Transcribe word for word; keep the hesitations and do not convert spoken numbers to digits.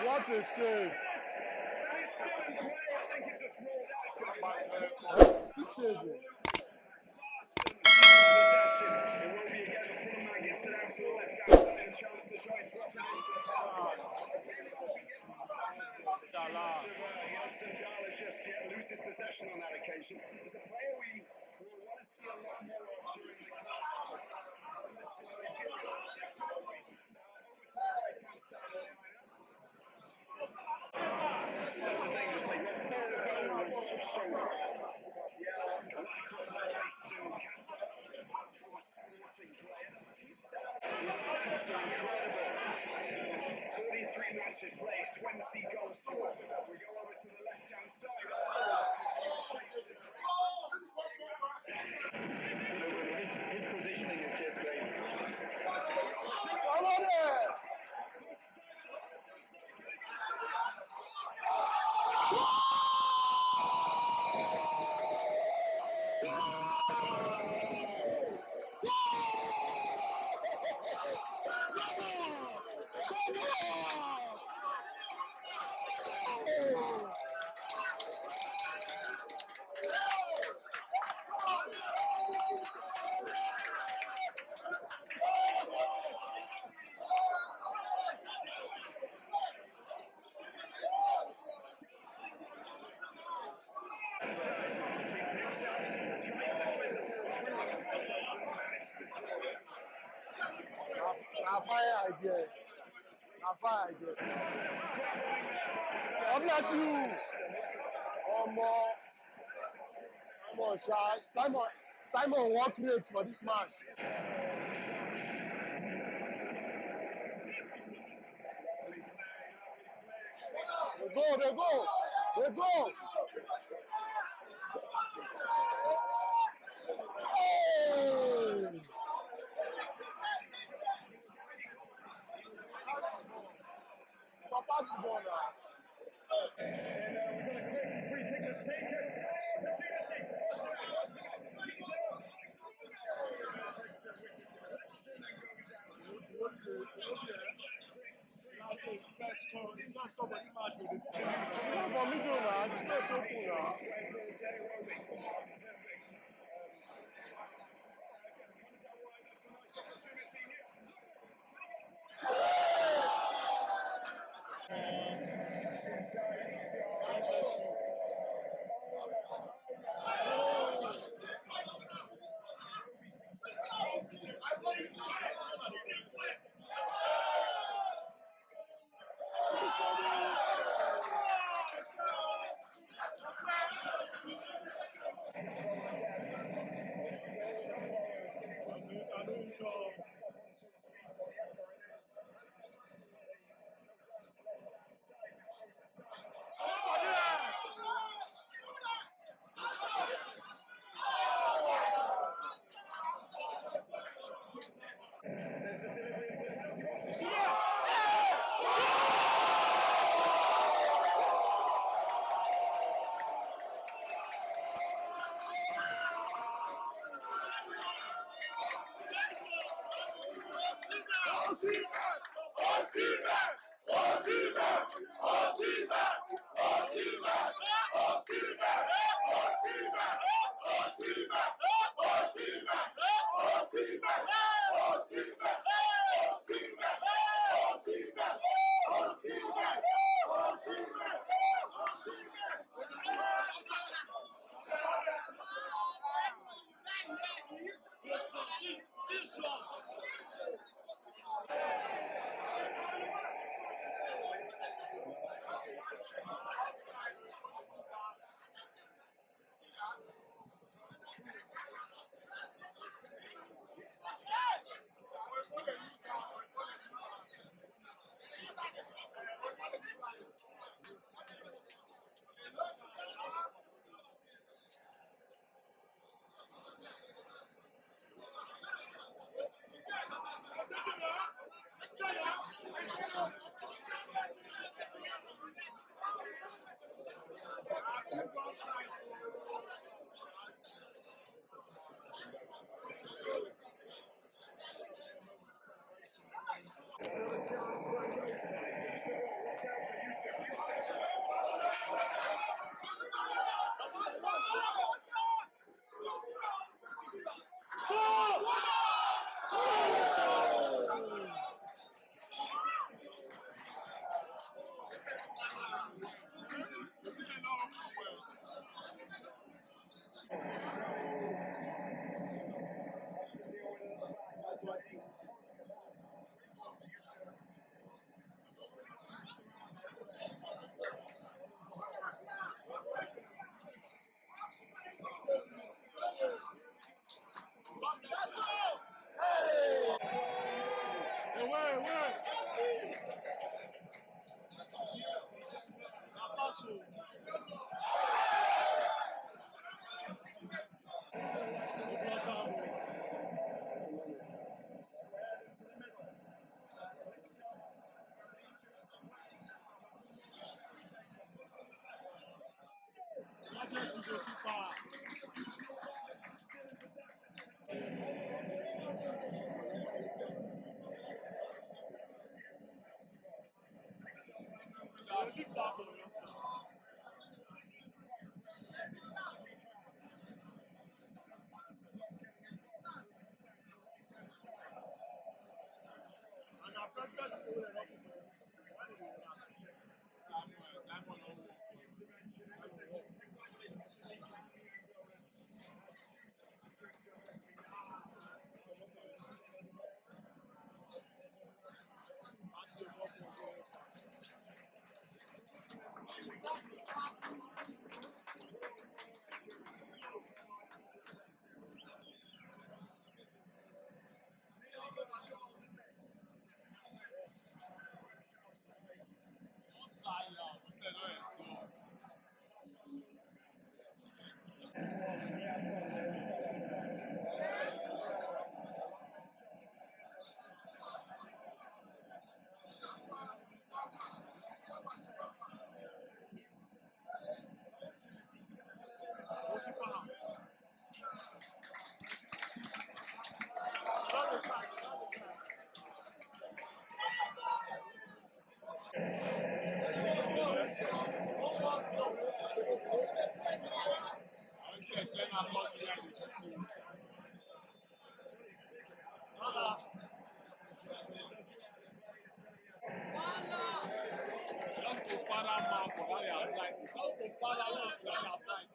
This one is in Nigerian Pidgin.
What a save! She saved it. Na fire I get. Na fire I get. God bless you. Omo. Omo, sha. Simon, Simon wan create for this match. Dey go, dey go, dey go. Hey! Papa Sibona. For middle now, the space open now. Goalkeeper. Leave that ball, just now. And our president is going to help you. Why did you laugh? Samuel, Samuel, no. Tire, see dem don exhaust. Just go father man for that your side. Just go father man for that your side.